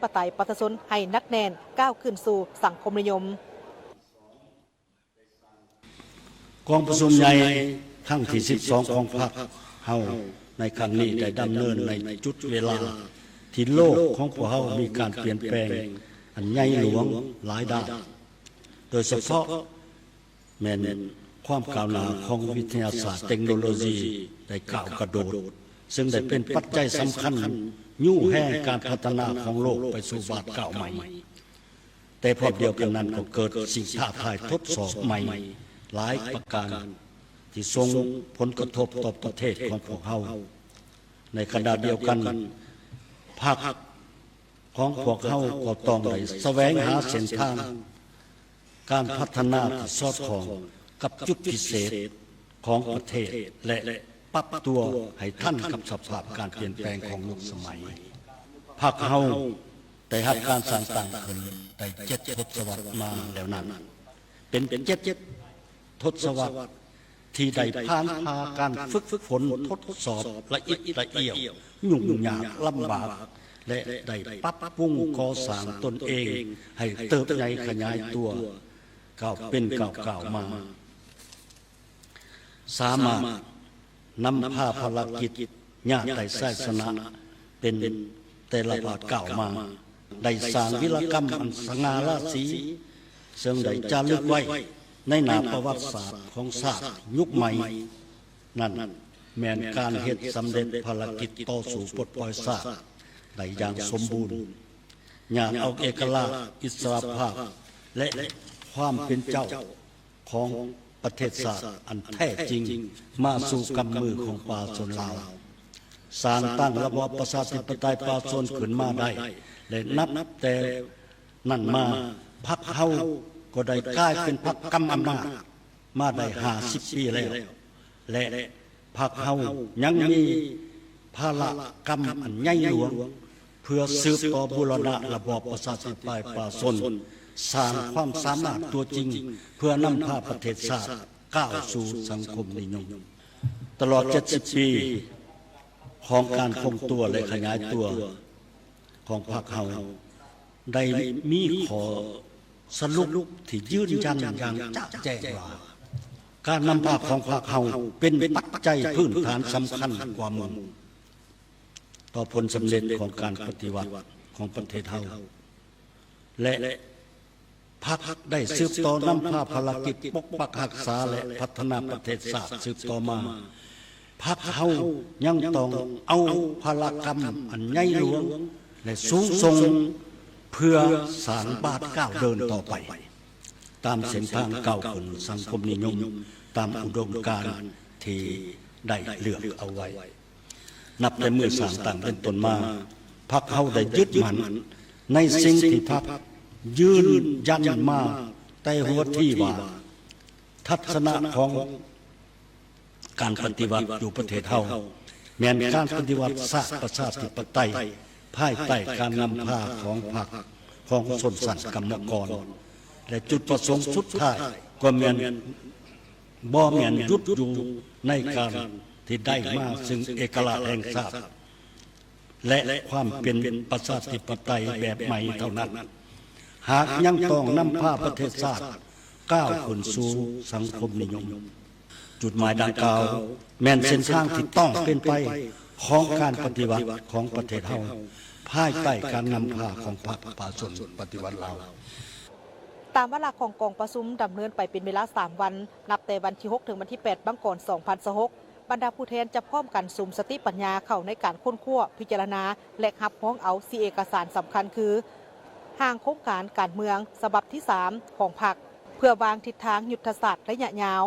ປະໄຕປະຊາຊົນໃຫ້ໜັກແໜ້ນ ກ້າວຂຶ້ນສູ່ສັງຄົມນິຍົມ. ກອງປະຊຸມໃຫຍ່ຄັ້ງທີສິບສອງຂອງພັກເຮົາໃນຄັ້ງນີ້ ໄດ້ດຳເນີນໃນຈຸດເວລາທີ່ໂລກຂອງພວກເຮົາມີການປ່ຽນແປງອັນໃຫຍ່ຫຼວງຫຼາຍດ້ານ, ໂດຍສະເພາະແມ່ນຄວາມກ້າວໜ້າຂອງວິທະຍາສາດເຕັກໂນໂລຊີໄດ້ກ້າວກະໂດດ, ເຊິ່ງໄດ້ເປັນປັດໄຈສຳຄັນຍູ້ແຮງການພັດທະນາຂອງໂລກໄປສູ່ບາດກ້າວໃໝ່. ແຕ່ພ້ອມດຽວກັນນັ້ນກໍເກີດສິ່ງທ້າທາຍທົດສອບໃໝ່ຫຼາຍປະການ ທີ່ສົ່ງຜົນກະທົບຕໍ່ປະເທດຂອງພວກເຮົາ. ໃນຂະນະດຽວກັນ, ພັກຂອງພວກເຮົາກໍຕ້ອງໄດ້ສະແຫວງຫາເສັ້ນທາງການພັດທະນາທີ່ສອດຄ່ອງກັບຈຸດພິເສດຂອງປະເທດ ແລະ ປັບຕົວໃຫ້ທັນກັບສະພາບການປ່ຽນແປງຂອງຍຸກສະໄໝ. ພັກເຮົາໄດ້ຮັບການສ້າງຕັ້ງຂຶ້ນໄດ້ເຈັດທົດສະວັດມາແລ້ວນັ້ນ, ເປັນເຈັດທົດສະວັດທີ່ໄດ້ຜ່ານຜ່າການຝຶກຝົນທົດສອບລະອິດລະອ້ຽວ, ຫຍຸ້ງຍາກລຳບາກ ແລະ ໄດ້ປັບປຸງກໍ່ສ້າງຕົນເອງໃຫ້ເຕີບໃຫຍ່ຂະຫຍາຍຕົວ ກ້າວເປັນກ້າວໆມາ. ສາມາດນຳພາພາລະກິດຍາດໄດ້ໄຊຊະນະເປັນແຕ່ລະບາດກ້າວມາ, ໄດ້ສ້າງວິລະກຳອັນສະຫງ່າລາສີ ເຊິ່ງໄດ້ຈາລຶກໄວ້ໃນໜ້າປະຫວັດສາດຂອງຊາດຍຸກໃໝ່. ນັ້ນແມ່ນການເຮັດສຳເລັດພາລະກິດຕໍ່ສູ້ປົດປ່ອຍຊາດໄດ້ຢ່າງສົມບູນ, ຍາດເອົາເອກະລາດ, ອິດສະຫຼະພາບ ແລະ ຄວາມເປັນເຈົ້າ ຂອງປະເທດຊາດອັນແທ້ຈິງມາສູ່ກຳມືຂອງປະຊາຊົນລາວ, ສ້າງຕັ້ງລະບອບປະຊາທິປະໄຕປະຊາຊົນຂຶ້ນມາໄດ້ ແລະ ນັບແຕ່ນັ້ນມາ, ພັກເຮົາກໍໄດ້ກາຍເປັນພັກກຳອຳນາດມາໄດ້ຫ້າສິບປີແລ້ວ ແລະ ພັກເຮົາຍັງມີພາລະກຳອັນໃຫຍ່ຫຼວງ ເພື່ອສືບຕໍ່ບູລະນະລະບອບປະຊາທິປະໄຕປະຊາຊົນ, ສ້າງຄວາມສາມາດຕົວຈິງເພື່ອນຳພາປະເທດຊາດກ້າວສູ່ສັງຄົມນິຍົມ. ຕະຫຼອດເຈັດສິບປີຂອງການຄົງຕົວ ແລະ ຂະຫຍາຍຕົວຂອງພັກເຮົາ ໄດ້ມີຂໍ້ສະຫຼຸບທີ່ຢືນຢັນຢ່າງຈະແຈ້ງວ່າ ການນຳພາຂອງພັກເຮົາເປັນປັດໄຈພື້ນຖານສຳຄັນກວ່າໝູ່ ຕໍ່ຜົນສຳເລັດຂອງການປະຕິວັດຂອງປະເທດເຮົາ ແລະ ພັກໄດ້ສືບຕໍ່ນຳພາພາລະກິດປົກປັກຮັກສາ ແລະ ພັດທະນາປະເທດຊາດສືບຕໍ່ມາ. ພັກເຮົາຍັງຕ້ອງເອົາພາລະກຳອັນໃຫຍ່ຫຼວງ ແລະ ສູງສົ່ງ ເພື່ອສ້າງບາດກ້າວເດີນຕໍ່ໄປ ຕາມເສັ້ນທາງກ້າວຂຶ້ນສັງຄົມນິຍົມ ຕາມອຸດົມການທີ່ໄດ້ເລືອກເອົາໄວ້. ນັບແຕ່ມື້ສ້າງຕັ້ງເປັນຕົ້ນມາ, ພັກເຮົາໄດ້ຍຶດໝັ້ນໃນສິ່ງທີ່ພັກຢືນຢັນມາແຕ່ຫົວທີວ່າ ທັດສະນະຂອງການປະຕິວັດຢູ່ປະເທດເຮົາ ແມ່ນການປະຕິວັດຊາດປະຊາທິປະໄຕ ພາຍໃຕ້ການນຳພາຂອງພັກ ຂອງຊົນຊັ້ນກຳມະກອນ ແລະ ຈຸດປະສົງສຸດທ້າຍກໍແມ່ນ ບໍ່ແມ່ນຢຸດຢູ່ໃນການທີ່ໄດ້ມາເຊິ່ງເອກະລາດແຫ່ງຊາດ ແລະ ຄວາມເປັນປະຊາທິປະໄຕແບບໃໝ່ເທົ່ານັ້ນ, ຫາກຍັງຕ້ອງນຳພາປະເທດຊາດກ້າວຂຶ້ນສູ່ສັງຄົມນິຍົມ. ຈຸດໝາຍດັ່ງກ່າວແມ່ນເສັ້ນທາງທີ່ຕ້ອງເປັນໄປຂອງການປະຕິວັດຂອງປະເທດເຮົາ ພາຍໃຕ້ການນຳພາຂອງພັກປະຊາຊົນປະຕິວັດລາວ. ຕາມວາລະຂອງກອງປະຊຸມດຳເນີນໄປເປັນເວລາສາມວັນ, ນັບແຕ່ວັນທີຫົກ ເຖິງວັນທີແປດ ມັງກອນ ສອງພັນຊາວຫົກ, ບັນດາຜູ້ແທນຈະພ້ອມກັນສຸມສະຕິປັນຍາເຂົ້າໃນການຄົ້ນຄວ້າ, ພິຈາລະນາ ແລະ ຮັບຮອງເອົາສີ່ເອກະສານສຳຄັນຄື ຮ່າງໂຄງການການເມືອງສະບັບທີສາມຂອງພັກ ເພື່ອວາງທິດທາງຍຸດທະສາດໄລຍະຍາວ,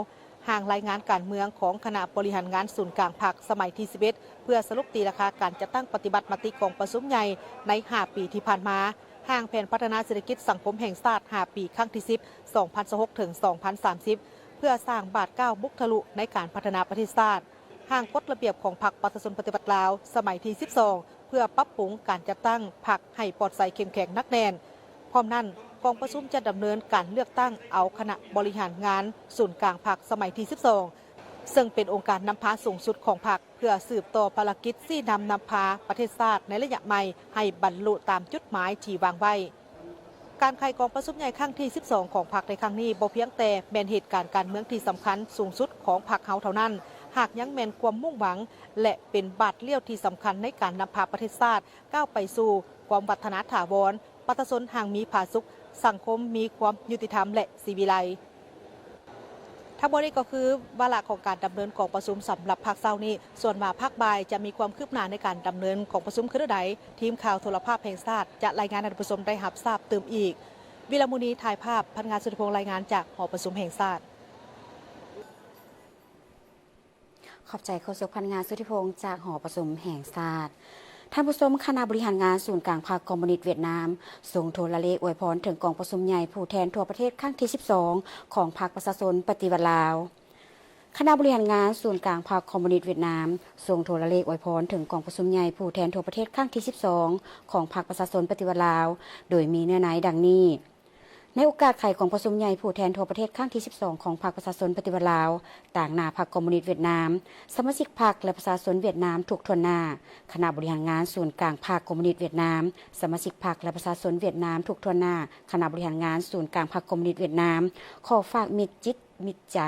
ຮ່າງລາຍງານການເມືອງຂອງຄະນະບໍລິຫານງານສູນກາງພັກສະໄໝທີສິບເອັດ ເພື່ອສະຫຼຸບຕີລາຄາການຈັດຕັ້ງປະຕິບັດມະຕິກອງປະຊຸມໃຫຍ່ໃນຫ້າປີທີ່ຜ່ານມາ, ຮ່າງແຜນພັດທະນາເສດຖະກິດສັງຄົມແຫ່ງຊາດຫ້າປີ ຄັ້ງທີສິບ ສອງພັນຊາວຫົກ ເຖິງ ສອງພັນສາມສິບ ເພື່ອສ້າງບາດກ້າວບຸກທະລຸໃນການພັດທະນາປະເທດຊາດ, ຮ່າງກົດລະບຽບຂອງພັກປະຊາຊົນປະຕິວັດລາວ ສະໄໝທີສິບສອງ ເພື່ອປັບປຸງການຈັດຕັ້ງພັກໃຫ້ປອດໃສ ເຂັ້ມແຂງ ໜັກແໜ້ນ. ພ້ອມນັ້ນ, ກອງປະຊຸມຈະດຳເນີນການເລືອກຕັ້ງເອົາຄະນະບໍລິຫານງານສູນກາງພັກສະໄໝທີສິບສອງ ເຊິ່ງເປັນອົງການນຳພາສູງສຸດຂອງພັກ ເພື່ອສືບຕໍ່ພາລະກິດຊີ້ນຳນຳພາປະເທດຊາດໃນໄລຍະໃໝ່ ໃຫ້ບັນລຸຕາມຈຸດໝາຍທີ່ວາງໄວ້. ການໄຂກອງປະຊຸມໃຫຍ່ຄັ້ງທີສິບສອງຂອງພັກໃນຄັ້ງນີ້ ບໍ່ພຽງແຕ່ແມ່ນເຫດການການເມືອງທີ່ສຳຄັນສູງສຸດຂອງພັກເຮົາເທົ່ານັ້ນ, ຫາກຍັງແມ່ນຄວາມມຸ່ງຫວັງ ແລະ ເປັນບາດລ້ຽວທີ່ສຳຄັນໃນການນຳພາປະເທດຊາດກ້າວໄປສູ່ຄວາມວັດທະນາຖາວອນ, ປະຊາຊົນຮັ່ງມີຜາສຸກ, ສັງຄົມມີຄວາມຍຸຕິທຳ ແລະ ສີວິໄລ. ທັງໝົດນີ້ກໍຄືວາລະຂອງການດຳເນີນກອງປະຊຸມສຳລັບພາກເຊົ້ານີ້. ສ່ວນວ່າພາກບ່າຍຈະມີຄວາມຄືບໜ້າໃນການດຳເນີນກອງປະຊຸມຄືແນວໃດ, ທີມຂ່າວໂທລະພາບແຫ່ງຊາດຈະລາຍງານໃຫ້ທ່ານຜູ້ຊົມໄດ້ຮັບຊາບຕື່ມອີກ. ວິລະມຸນີ ຖ່າຍພາບ, ພັນງານ ສຸທິພົງ ລາຍງານຈາກຫໍປະຊຸມແຫ່ງຊາດ. ຂອບໃຈໂຄສົກພັນງານ ສຸທິພົງ ຈາກຫໍປະຊຸມແຫ່ງຊາດ. ທ່ານຜູ້ຊົມ, ຄະນະບໍລິຫານງານສູນກາງພັກຄອມມູນິດຫວຽດນາມ ສົ່ງໂທລະເລກອວຍພອນເຖິງກອງປະຊຸມໃຫຍ່ຜູ້ແທນທົ່ວປະເທດຄັ້ງທີສິບສອງຂອງພັກປະຊາຊົນປະຕິວັດລາວ. ຄະນະບໍລິຫານງານສູນກາງພັກຄອມມູນິດຫວຽດນາມ ສົ່ງໂທລະເລກອວຍພອນເຖິງກອງປະຊຸມໃຫຍ່ຜູ້ແທນທົ່ວປະເທດຄັ້ງທີສິບສອງຂອງພັກປະຊາຊົນປະຕິວັດລາວ ໂດຍມີເນື້ອໃນດັ່ງນີ້. ໃນໂອກາດໄຂກອງປະຊຸມໃຫຍ່ຜູ້ແທນທົ່ວປະເທດຄັ້ງທີສິບສອງຂອງພັກປະຊາຊົນປະຕິວັດລາວ, ຕາງໜ້າພັກຄອມມູນິດຫວຽດນາມ, ສະມາຊິກພັກ ແລະ ປະຊາຊົນຫວຽດນາມທຸກຖ້ວນໜ້າ, ຄະນະບໍລິຫານງານສູນກາງພັກຄອມມູນິດຫວຽດນາມ, ສະມາຊິກພັກ ແລະ ປະຊາຊົນຫວຽດນາມທຸກຖ້ວນໜ້າ, ຄະນະບໍລິຫານງານສູນກາງພັກຄອມມູນິດຫວຽດນາມ ຂໍຝາກມິດຈິດ ມິດໃຈ,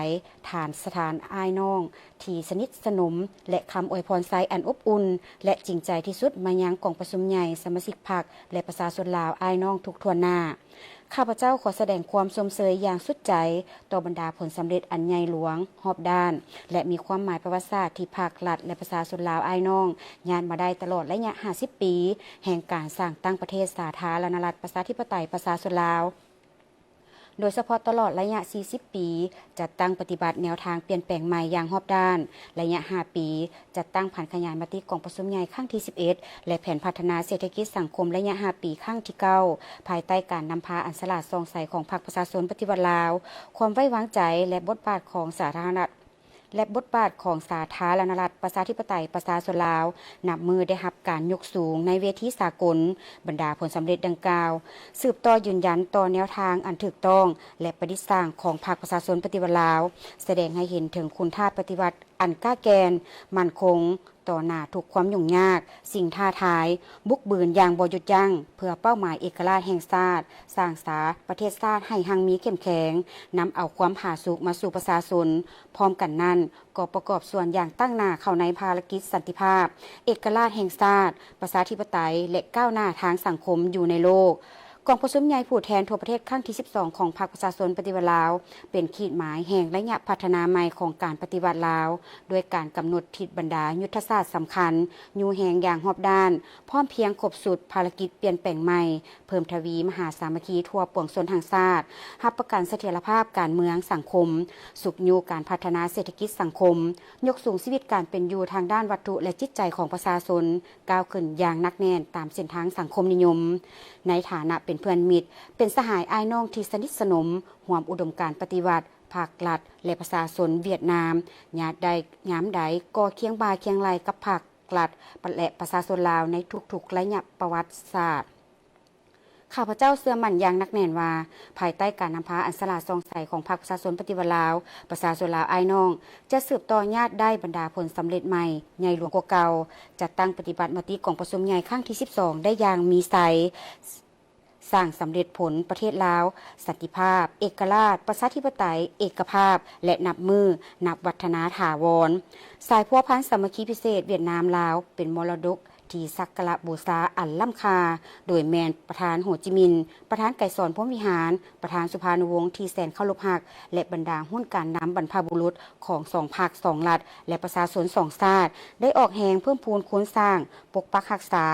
ທ່ານສະຖານອ້າຍນ້ອງທີ່ສະໜິດສະໜົມ ແລະ ຄຳອວຍພອນໄຊອັນອົບອຸ່ນ ແລະ ຈິງໃຈທີ່ສຸດມາຍັງກອງປະຊຸມໃຫຍ່, ສະມາຊິກພັກ ແລະ ປະຊາຊົນລາວອ້າຍນ້ອງທຸກຖ້ວນໜ້າ. ຂ້າພະເຈົ້າຂໍສະແດງຄວາມຊົມເຊີຍຢ່າງສຸດໃຈຕໍ່ບັນດາຜົນສຳເລັດອັນໃຫຍ່ຫຼວງ, ຮອບດ້ານ ແລະ ມີຄວາມໝາຍປະຫວັດສາດທີ່ພັກ, ລັດ ແລະ ປະຊາຊົນລາວອ້າຍນ້ອງຍາດມາໄດ້ຕະຫຼອດໄລຍະຫ້າສິບປີແຫ່ງການສ້າງຕັ້ງປະເທດສາທາລະນະລັດ ປະຊາທິປະໄຕ ປະຊາຊົນລາວ. ໂດຍສະເພາະຕະຫຼອດໄລຍະສີ່ສິບປີ ຈັດຕັ້ງປະຕິບັດແນວທາງປ່ຽນແປງໃໝ່ຢ່າງຮອບດ້ານ, ໄລຍະຫ້າປີ ຈັດຕັ້ງຜັນຂະຫຍາຍມະຕິກອງປະຊຸມໃຫຍ່ຄັ້ງທີສິບເອັດ ແລະ ແຜນພັດທະນາເສດຖະກິດສັງຄົມໄລຍະຫ້າປີຄັ້ງທີເກົ້າ ພາຍໃຕ້ການນຳພາອັນສະຫຼາດສ່ອງໃສຂອງພັກປະຊາຊົນປະຕິວັດລາວ, ຄວາມໄວ້ວາງໃຈ ແລະ ບົດບາດຂອງສາທາລະນະລັດ ແລະ ບົດບາດຂອງສາທາລະນະລັດ ປະຊາທິປະໄຕ ປະຊາຊົນລາວ ນັບມື້ໄດ້ຮັບການຍົກສູງໃນເວທີສາກົນ. ບັນດາຜົນສຳເລັດດັ່ງກ່າວ ສືບຕໍ່ຢືນຢັນຕໍ່ແນວທາງອັນຖືກຕ້ອງ ແລະ ປະດິດສ້າງຂອງພັກປະຊາຊົນປະຕິວັດລາວ, ສະແດງໃຫ້ເຫັນເຖິງຄຸນຄ່າປະຕິວັດອັນກ້າແກ່ນ, ໝັ້ນຄົງ, ຕໍ່ໜ້າທຸກຄວາມຫຍຸ້ງຍາກ, ສິ່ງທ້າທາຍ, ບຸກບືນຢ່າງບໍ່ຢຸດຢັ້ງ ເພື່ອເປົ້າໝາຍເອກະລາດແຫ່ງຊາດ, ສ້າງສາປະເທດຊາດໃຫ້ຮັ່ງມີເຂັ້ມແຂງ, ນຳເອົາຄວາມຜາສຸກມາສູ່ປະຊາຊົນ. ພ້ອມກັນນັ້ນ, ກໍປະກອບສ່ວນຢ່າງຕັ້ງໜ້າເຂົ້າໃນພາລະກິດສັນຕິພາບ, ເອກະລາດແຫ່ງຊາດ, ປະຊາທິປະໄຕ ແລະ ກ້າວໜ້າທາງສັງຄົມຢູ່ໃນໂລກ. ກອງປະຊຸມໃຫຍ່ຜູ້ແທນທົ່ວປະເທດຄັ້ງທີສິບສອງຂອງພັກປະຊາຊົນປະຕິວັດລາວ ເປັນຂີດໝາຍແຫ່ງໄລຍະພັດທະນາໃໝ່ຂອງການປະຕິວັດລາວ, ດ້ວຍການກຳນົດທິດບັນດາຍຸດທະສາດສຳຄັນ, ຍູ້ແຮງຢ່າງຮອບດ້ານ, ພ້ອມພຽງຄົບຊຸດ, ພາລະກິດປ່ຽນແປງໃໝ່, ເພີ່ມທະວີມະຫາສາມັກຄີທົ່ວປວງຊົນທັງຊາດ, ຮັບປະກັນສະຖຽນລະພາບການເມືອງສັງຄົມ, ຊຸກຍູ້ການພັດທະນາເສດຖະກິດສັງຄົມ, ຍົກສູງຊີວິດການເປັນຢູ່ທາງດ້ານວັດຖຸ ແລະ ຈິດໃຈຂອງປະຊາຊົນ, ກ້າວຂຶ້ນຢ່າງໜັກແໜ້ນຕາມເສັ້ນທາງສັງຄົມນິຍົມ. ໃນຖານະເປັນເພື່ອນມິດ, ເປັນສະຫາຍອ້າຍນ້ອງທີ່ສະໜິດສະໜົມ, ຮ່ວມອຸດົມການປະຕິວັດ, ພັກ, ລັດ ແລະ ປະຊາຊົນຫວຽດນາມ, ຍາມໃດ, ຍາມໃດກໍຄຽງບ່າຄຽງໄຫຼ່ກັບພັກ, ລັດ ແລະ ປະຊາຊົນລາວໃນທຸກໆໄລຍະປະຫວັດສາດ. ຂ້າພະເຈົ້າເຊື່ອໝັ້ນຢ່າງໜັກແໜ້ນວ່າ, ພາຍໃຕ້ການນຳພາອັນສະຫຼາດສ່ອງໃສຂອງພັກປະຊາຊົນປະຕິວັດລາວ, ປະຊາຊົນລາວອ້າຍນ້ອງ ຈະສືບຕໍ່ຍາດໄດ້ບັນດາຜົນສຳເລັດໃໝ່, ໃຫຍ່ຫຼວງກວ່າເກົ່າ, ຈັດຕັ້ງປະຕິບັດມະຕິກອງປະຊຸມໃຫຍ່ຄັ້ງທີສິບສອງໄດ້ຢ່າງມີໄຊ, ສ້າງສຳເລັດຜົນປະເທດລາວ ສັນຕິພາບ, ເອກະລາດ, ປະຊາທິປະໄຕ, ເອກະພາບ ແລະ ນັບມື້ນັບວັດທະນາຖາວອນ. ສາຍພົວພັນສາມັກຄີພິເສດຫວຽດນາມ-ລາວ ເປັນມໍລະດົກ ທີ່ສັກກາລະບູຊາອັນລ້ຳຄ່າ, ໂດຍແມ່ນປະທານໂຮຈິມິນ, ປະທານໄກສອນ ພົມວິຫານ, ປະທານສຸພານຸວົງທີ່ແສນເຄົາລົບຮັກ ແລະ ບັນດາຮຸ່ນການນຳບັນພະບຸລຸດຂອງສອງພັກ, ສອງລັດ ແລະ ປະຊາຊົນສອງຊາດ ໄດ້ອອກແຮງເພີ່ມພູນຄູນສ້າງ, ປົກປັກຮັກສາ,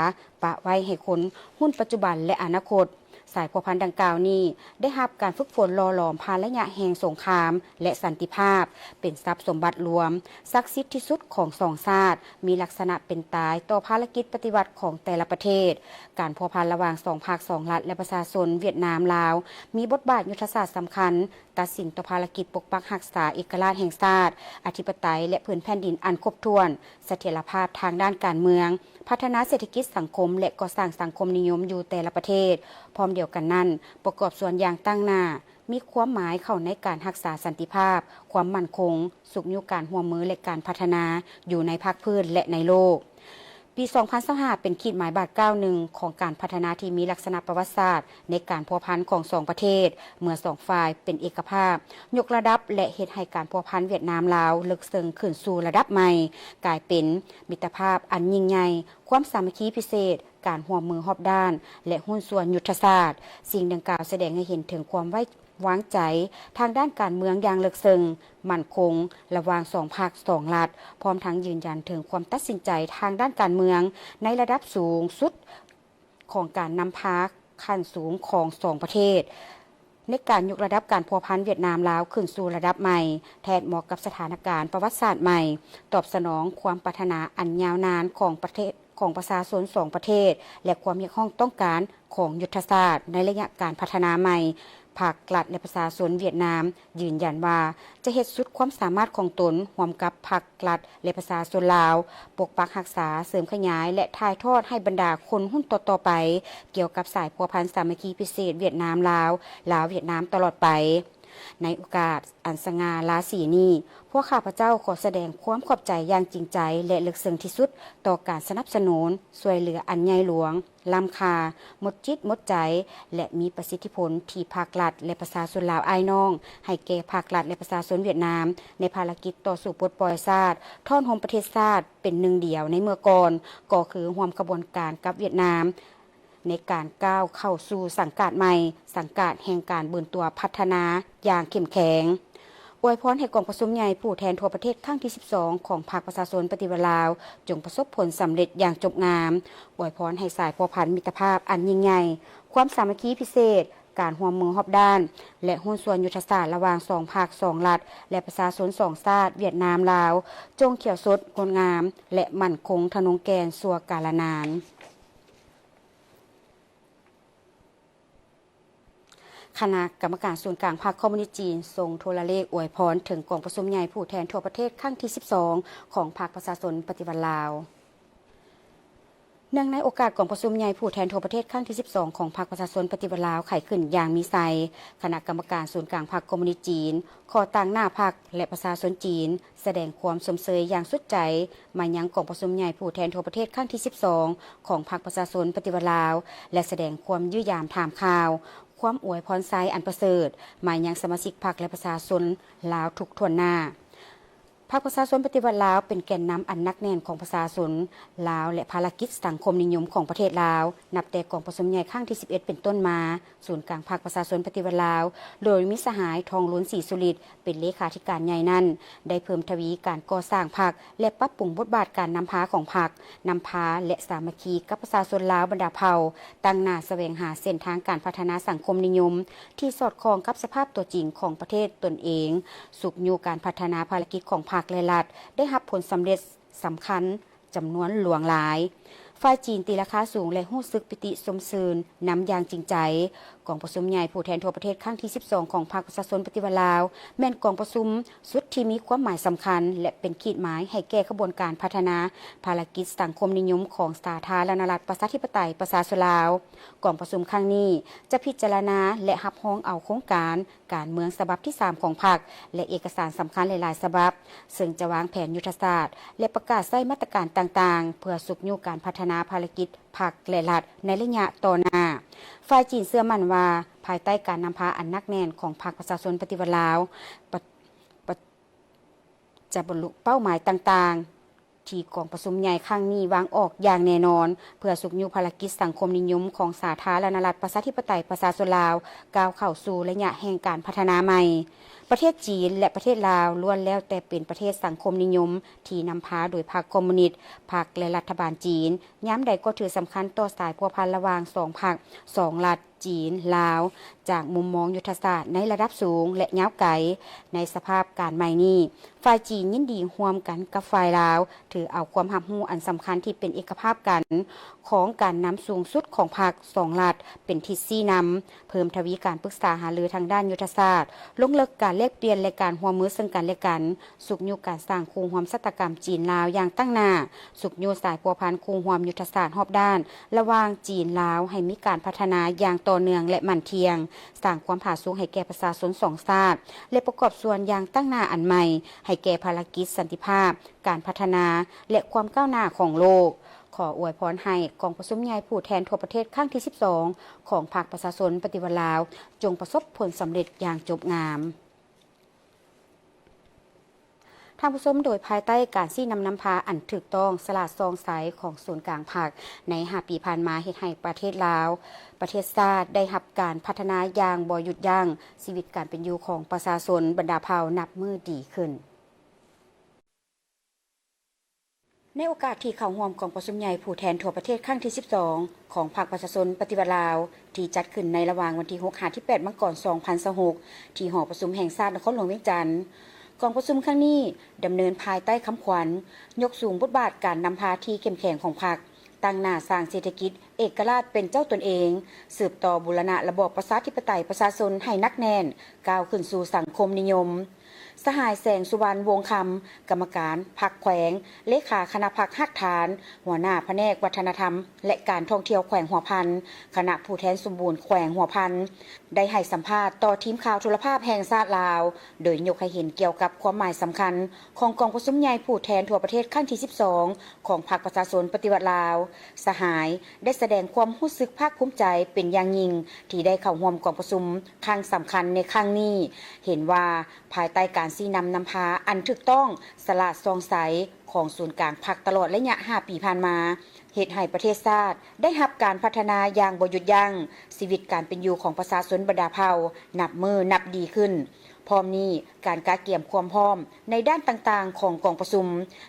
ປະໄວ້ໃຫ້ຄົນຮຸ່ນປັດຈຸບັນ ແລະ ອະນາຄົດ. ສາຍພົວພັນດັ່ງກ່າວນີ້ ໄດ້ຮັບການຝຶກຝົນຫຼໍ່ຫຼອມຜ່ານໄລຍະແຫ່ງສົງຄາມ ແລະ ສັນຕິພາບ, ເປັນຊັບສົມບັດລວມ ສັກສິດທີ່ສຸດຂອງສອງຊາດ, ມີລັກສະນະເປັນຕາຍຕໍ່ພາລະກິດປະຕິວັດຂອງແຕ່ລະປະເທດ. ການພົວພັນລະຫວ່າງສອງພັກ, ສອງລັດ ແລະ ປະຊາຊົນຫວຽດນາມ-ລາວ ມີບົດບາດຍຸດທະສາດສຳຄັນ, ຕັດສິນຕໍ່ພາລະກິດປົກປັກຮັກສາເອກະລາດແຫ່ງຊາດ, ອະທິປະໄຕ ແລະ ພື້ນແຜ່ນດິນອັນຄົບຖ້ວນ, ສະຖຽນລະພາບທາງດ້ານການເມືອງ, ພັດທະນາເສດຖະກິດສັງຄົມ ແລະ ກໍ່ສ້າງສັງຄົມນິຍົມຢູ່ແຕ່ລະປະເທດ. ພ້ອມດຽວກັນນັ້ນ, ປະກອບສ່ວນຢ່າງຕັ້ງໜ້າ ມີຄວາມໝາຍເຂົ້າໃນການຮັກສາສັນຕິພາບ, ຄວາມໝັ້ນຄົງ, ຊຸກຍູ້ການຮ່ວມມື ແລະ ການພັດທະນາຢູ່ໃນພາກພື້ນ ແລະ ໃນໂລກ. ປີສອງພັນຊາວຫ້າ ເປັນຂີດໝາຍບາດກ້າວໜຶ່ງຂອງການພັດທະນາທີ່ມີລັກສະນະປະຫວັດສາດໃນການພົວພັນຂອງສອງປະເທດ ເມື່ອສອງຝ່າຍເປັນເອກະພາບ, ຍົກລະດັບ ແລະ ເຮັດໃຫ້ການພົວພັນຫວຽດນາມ-ລາວເລິກເຊິ່ງຂຶ້ນສູ່ລະດັບໃໝ່, ກາຍເປັນມິດຕະພາບອັນຍິ່ງໃຫຍ່, ຄວາມສາມັກຄີພິເສດ, ການຮ່ວມມືຮອບດ້ານ ແລະ ຫຸ້ນສ່ວນຍຸດທະສາດ. ສິ່ງດັ່ງກ່າວສະແດງໃຫ້ເຫັນເຖິງຄວາມໄວ້ວາງໃຈທາງດ້ານການເມືອງຢ່າງເລິກເຊິ່ງ, ໝັ້ນຄົງ ລະຫວ່າງສອງພັກສອງລັດ, ພ້ອມທັງຢືນຢັນເຖິງຄວາມຕັດສິນໃຈທາງດ້ານການເມືອງໃນລະດັບສູງສຸດຂອງການນຳພາຂັ້ນສູງຂອງສອງປະເທດ ໃນການຍົກລະດັບການພົວພັນຫວຽດນາມ-ລາວຂຶ້ນສູ່ລະດັບໃໝ່, ແທດເໝາະກັບສະຖານະການປະຫວັດສາດໃໝ່, ຕອບສະໜອງຄວາມປາດຖະໜາອັນຍາວນານຂອງປະເທດ ຂອງປະຊາຊົນສອງປະເທດ ແລະ ຄວາມຮຽກຮ້ອງຕ້ອງການຂອງຍຸດທະສາດໃນໄລຍະການພັດທະນາໃໝ່. ພັກລັດ ແລະ ປະຊາຊົນຫວຽດນາມຢືນຢັນວ່າ ຈະເຮັດສຸດຄວາມສາມາດຂອງຕົນ ຮ່ວມກັບພັກລັດ ແລະ ປະຊາຊົນລາວ, ປົກປັກຮັກສາ, ເສີມຂະຫຍາຍ ແລະ ຖ່າຍທອດໃຫ້ບັນດາຄົນຮຸ່ນຕໍ່ໆໄປ ກ່ຽວກັບສາຍພົວພັນສາມັກຄີພິເສດຫວຽດນາມ-ລາວ, ລາວ-ຫວຽດນາມຕະຫຼອດໄປ. ໃນໂອກາດອັນສະຫງ່າລາສີນີ້, ພວກຂ້າພະເຈົ້າຂໍສະແດງຄວາມຂອບໃຈຢ່າງຈິງໃຈ ແລະ ເລິກເຊິ່ງທີ່ສຸດຕໍ່ການສະໜັບສະໜູນຊ່ວຍເຫຼືອອັນໃຫຍ່ຫຼວງ, ລ້ຳຄ່າ, ໝົດຈິດໝົດໃຈ ແລະ ມີປະສິດທິຜົນທີ່ພັກລັດ ແລະ ປະຊາຊົນລາວອ້າຍນ້ອງ ໃຫ້ແກ່ພັກລັດ ແລະ ປະຊາຊົນຫວຽດນາມ ໃນພາລະກິດຕໍ່ສູ້ປົດປ່ອຍຊາດ, ທ້ອນໂຮມປະເທດຊາດເປັນໜຶ່ງດຽວໃນເມື່ອກ່ອນ, ກໍຄືຮ່ວມຂະບວນການກັບຫວຽດນາມ ໃນການກ້າວເຂົ້າສູ່ສັງກາດໃໝ່, ສັງກາດແຫ່ງການບືນຕົວພັດທະນາຢ່າງເຂັ້ມແຂງ. ອວຍພອນໃຫ້ກອງປະຊຸມໃຫຍ່ຜູ້ແທນທົ່ວປະເທດຄັ້ງທີສິບສອງ ຂອງພັກປະຊາຊົນປະຕິວັດລາວ ຈົ່ງປະສົບຜົນສຳເລັດຢ່າງຈົບງາມ. ອວຍພອນໃຫ້ສາຍພົວພັນມິດຕະພາບອັນຍິ່ງໃຫຍ່, ຄວາມສາມັກຄີພິເສດ, ການຮ່ວມມືຮອບດ້ານ ແລະ ຫຸ້ນສ່ວນຍຸດທະສາດລະຫວ່າງສອງພັກສອງລັດ ແລະ ປະຊາຊົນສອງຊາດ ຫວຽດນາມ-ລາວ ຈົ່ງຂຽວສົດ, ງົດງາມ ແລະ ໝັ້ນຄົງທະນົງແກ່ນຊົ່ວກາລະນານ. ຄະນະກຳມະການສູນກາງພັກຄອມມູນິດຈີນ ສົ່ງໂທລະເລກອວຍພອນເຖິງກອງປະຊຸມໃຫຍ່ຜູ້ແທນທົ່ວປະເທດຄັ້ງທີສິບສອງ ຂອງພັກປະຊາຊົນປະຕິວັດລາວ. ເນື່ອງໃນໂອກາດກອງປະຊຸມໃຫຍ່ຜູ້ແທນທົ່ວປະເທດຄັ້ງທີສິບສອງ ຂອງພັກປະຊາຊົນປະຕິວັດລາວໄຂຂຶ້ນຢ່າງມີໄຊ, ຄະນະກຳມະການສູນກາງພັກຄອມມູນິດຈີນ ຂໍຕາງໜ້າພັກ ແລະ ປະຊາຊົນຈີນ ສະແດງຄວາມຊົມເຊີຍຢ່າງສຸດໃຈມາຍັງກອງປະຊຸມໃຫຍ່ຜູ້ແທນທົ່ວປະເທດຄັ້ງທີສິບສອງ ຂອງພັກປະຊາຊົນປະຕິວັດລາວ ແລະ ສະແດງຄວາມຢ້ຽມຢາມຖາມຂ່າວ, ຄວາມອວຍພອນໄຊອັນປະເສີດມາຍັງສະມາຊິກພັກ ແລະ ປະຊາຊົນລາວທຸກຖ້ວນໜ້າ. ພັກປະຊາຊົນປະຕິວັດລາວເປັນແກນນຳອັນໜັກແໜ້ນຂອງປະຊາຊົນລາວ ແລະ ພາລະກິດສັງຄົມນິຍົມຂອງປະເທດລາວ. ນັບແຕ່ກອງປະຊຸມໃຫຍ່ຄັ້ງທີສິບເອັດເປັນຕົ້ນມາ, ສູນກາງພັກປະຊາຊົນປະຕິວັດລາວ ໂດຍມີສະຫາຍ ທອງລຸນ ສີສຸລິດ ເປັນເລຂາທິການໃຫຍ່ນັ້ນ ໄດ້ເພີ່ມທະວີການກໍ່ສ້າງພັກ ແລະ ປັບປຸງບົດບາດການນຳພາຂອງພັກ, ນຳພາ ແລະ ສາມັກຄີກັບປະຊາຊົນລາວບັນດາເຜົ່າ, ຕັ້ງໜ້າສະແຫວງຫາເສັ້ນທາງການພັດທະນາສັງຄົມນິຍົມທີ່ສອດຄ່ອງກັບສະພາບຕົວຈິງຂອງປະເທດຕົນເອງ, ຊຸກຍູ້ການພັດທະນາພາລະກິດຂອງພັກ ແລະ ລັດ ໄດ້ຮັບຜົນສຳເລັດສຳຄັນ ຈຳນວນຫຼວງຫຼາຍ. ຝ່າຍຈີນຕີລາຄາສູງ ແລະ ຮູ້ສຶກປີຕິຊົມຊື່ນນຳຢ່າງຈິງໃຈ. ກອງປະຊຸມໃຫຍ່ຜູ້ແທນທົ່ວປະເທດຄັ້ງທີສິບສອງ ຂອງພັກປະຊາຊົນປະຕິວັດລາວ ແມ່ນກອງປະຊຸມສຸດທີ່ມີຄວາມໝາຍສຳຄັນ ແລະ ເປັນຂີດໝາຍໃຫ້ແກ່ຂະບວນການພັດທະນາພາລະກິດສັງຄົມນິຍົມຂອງສາທາລະນະລັດ ປະຊາທິປະໄຕ ປະຊາຊົນລາວ. ກອງປະຊຸມຄັ້ງນີ້ຈະພິຈາລະນາ ແລະ ຮັບຮອງເອົາໂຄງການ ການເມືອງສະບັບທີສາມຂອງພັກ ແລະ ເອກະສານສຳຄັນຫຼາຍໆສະບັບ, ເຊິ່ງຈະວາງແຜນຍຸດທະສາດ ແລະ ປະກາດໃຊ້ມາດຕະການຕ່າງໆ ເພື່ອຊຸກຍູ້ການພັດທະນາພາລະກິດພັກ ແລະ ລັດໃນໄລຍະຕໍ່ໜ້າ. ຝ່າຍຈີນເຊື່ອໝັ້ນວ່າ ພາຍໃຕ້ການນຳພາອັນໜັກແໜ້ນຂອງພັກປະຊາຊົນປະຕິວັດລາວ ປະ ປະ ຈະບັນລຸເປົ້າໝາຍຕ່າງໆ ທີ່ກອງປະຊຸມໃຫຍ່ຄັ້ງນີ້ວາງອອກຢ່າງແນ່ນອນ ເພື່ອຊຸກຍູ້ພາລະກິດສັງຄົມນິຍົມຂອງສາທາລະນະລັດ ປະຊາທິປະໄຕ ປະຊາຊົນລາວ ກ້າວເຂົ້າສູ່ໄລຍະແຫ່ງການພັດທະນາໃໝ່. ປະເທດຈີນ ແລະ ປະເທດລາວ ລ້ວນແລ້ວແຕ່ເປັນປະເທດສັງຄົມນິຍົມທີ່ນຳພາໂດຍພັກຄອມມູນິດ, ພັກ ແລະ ລັດຖະບານຈີນ ຍາມໃດກໍຖືສຳຄັນຕໍ່ສາຍພົວພັນລະຫວ່າງສອງພັກ, ສອງລັດ, ຈີນ, ລາວ ຈາກມຸມມອງຍຸດທະສາດໃນລະດັບສູງ ແລະ ຍາວໄກ. ໃນສະພາບການໃໝ່ນີ້, ຝ່າຍຈີນຍິນດີຮ່ວມກັນກັບຝ່າຍລາວ ຖືເອົາຄວາມຮັບຮູ້ອັນສຳຄັນທີ່ເປັນເອກະພາບກັນຂອງການນຳສູງສຸດຂອງພັກສອງລັດເປັນທິດຊີ້ນຳ, ເພີ່ມທະວີການປຶກສາຫາລືທາງດ້ານຍຸດທະສາດ, ລົງເລິກການແລກປ່ຽນ ແລະ ການຮ່ວມມືເຊິ່ງກັນ ແລະ ກັນ, ຊຸກຍູ້ການສ້າງຄູ່ຮ່ວມຊະຕາກຳຈີນ-ລາວຢ່າງຕັ້ງໜ້າ, ຊຸກຍູ້ສາຍພົວພັນຄູ່ຮ່ວມຍຸດທະສາດຮອບດ້ານລະຫວ່າງຈີນ-ລາວໃຫ້ມີການພັດທະນາຢ່າງ ຕໍ່ເນື່ອງ ແລະ ໝັ້ນທ່ຽງ, ສ້າງຄວາມຜາສຸກໃຫ້ແກ່ປະຊາຊົນສອງຊາດ ແລະ ປະກອບສ່ວນຢ່າງຕັ້ງໜ້າອັນໃໝ່ໃຫ້ແກ່ພາລະກິດສັນຕິພາບ, ການພັດທະນາ ແລະ ຄວາມກ້າວໜ້າຂອງໂລກ. ຂໍອວຍພອນໃຫ້ກອງປະຊຸມໃຫຍ່ຜູ້ແທນທົ່ວປະເທດຄັ້ງທີສິບສອງ ຂອງພັກປະຊາຊົນປະຕິວັດລາວ ຈົ່ງປະສົບຜົນສຳເລັດຢ່າງຈົບງາມ. ທ່ານຜູ້ຊົມ, ໂດຍພາຍໃຕ້ການຊີ້ນຳນຳພາອັນຖືກຕ້ອງ, ສະຫຼາດສ່ອງໃສຂອງສູນກາງພັກໃນຫ້າປີຜ່ານມາ ເຮັດໃຫ້ປະເທດລາວ, ປະເທດຊາດໄດ້ຮັບການພັດທະນາຢ່າງບໍ່ຢຸດຢັ້ງ, ຊີວິດການເປັນຢູ່ຂອງປະຊາຊົນບັນດາເຜົ່ານັບມື້ດີຂຶ້ນ. ໃນໂອກາດທີ່ເຂົ້າຮ່ວມກອງປະຊຸມໃຫຍ່ຜູ້ແທນທົ່ວປະເທດຄັ້ງທີສິບສອງ ຂອງພັກປະຊາຊົນປະຕິວັດລາວ ທີ່ຈັດຂຶ້ນໃນລະຫວ່າງວັນທີຫົກຫາທີແປດມັງກອນສອງພັນຊາວຫົກ ທີ່ຫໍປະຊຸມແຫ່ງຊາດນະຄອນຫຼວງວຽງຈັນ, ກອງປະຊຸມຄັ້ງນີ້ດຳເນີນພາຍໃຕ້ຄຳຂວັນ ຍົກສູງບົດບາດການນຳພາທີ່ເຂັ້ມແຂງຂອງພັກ, ຕັ້ງໜ້າສ້າງເສດຖະກິດເອກະລາດເປັນເຈົ້າຕົນເອງ, ສືບຕໍ່ບູລະນະລະບອບປະຊາທິປະໄຕປະຊາຊົນໃຫ້ໜັກແໜ້ນ, ກ້າວຂຶ້ນສູ່ສັງຄົມນິຍົມ. ສະຫາຍ ແສງສຸວັນ ວົງຄຳ, ກຳມະການພັກແຂວງ, ເລຂາຄະນະພັກຮາກຖານ, ຫົວໜ້າພະແນກວັດທະນະທຳ ແລະ ການທ່ອງທ່ຽວແຂວງຫົວພັນ, ຄະນະຜູ້ແທນສົມບູນແຂວງຫົວພັນ, ໄດ້ໃຫ້ສຳພາດຕໍ່ທີມຂ່າວໂທລະພາບແຫ່ງຊາດລາວ, ໂດຍຍົກໃຫ້ເຫັນກ່ຽວກັບຄວາມໝາຍສຳຄັນຂອງກອງປະຊຸມໃຫຍ່ຜູ້ແທນທົ່ວປະເທດຄັ້ງທີສິບສອງ ຂອງພັກປະຊາຊົນປະຕິວັດລາວ. ສະຫາຍໄດ້ສະແດງຄວາມຮູ້ສຶກພາກພູມໃຈເປັນຢ່າງຍິ່ງ ທີ່ໄດ້ເຂົ້າຮ່ວມກອງປະຊຸມຄັ້ງສຳຄັນໃນຄັ້ງນີ້, ເຫັນວ່າ ພາຍໃຕ້ການຊີ້ນຳນຳພາອັນຖືກຕ້ອງ, ສະຫຼາດສ່ອງໃສຂອງສູນກາງພັກຕະຫຼອດໄລຍະຫ້າປີຜ່ານມາ ເຮັດໃຫ້ປະເທດຊາດໄດ້ຮັບການພັດທະນາຢ່າງບໍ່ຢຸດຢັ້ງ, ຊີວິດການເປັນຢູ່ຂອງປະຊາຊົນບັນດາເຜົ່ານັບມື້ນັບດີຂຶ້ນ. ພ້ອມນີ້, ການກະກຽມຄວາມພ້ອມໃນດ້ານຕ່າງໆຂອງກອງປະຊຸມ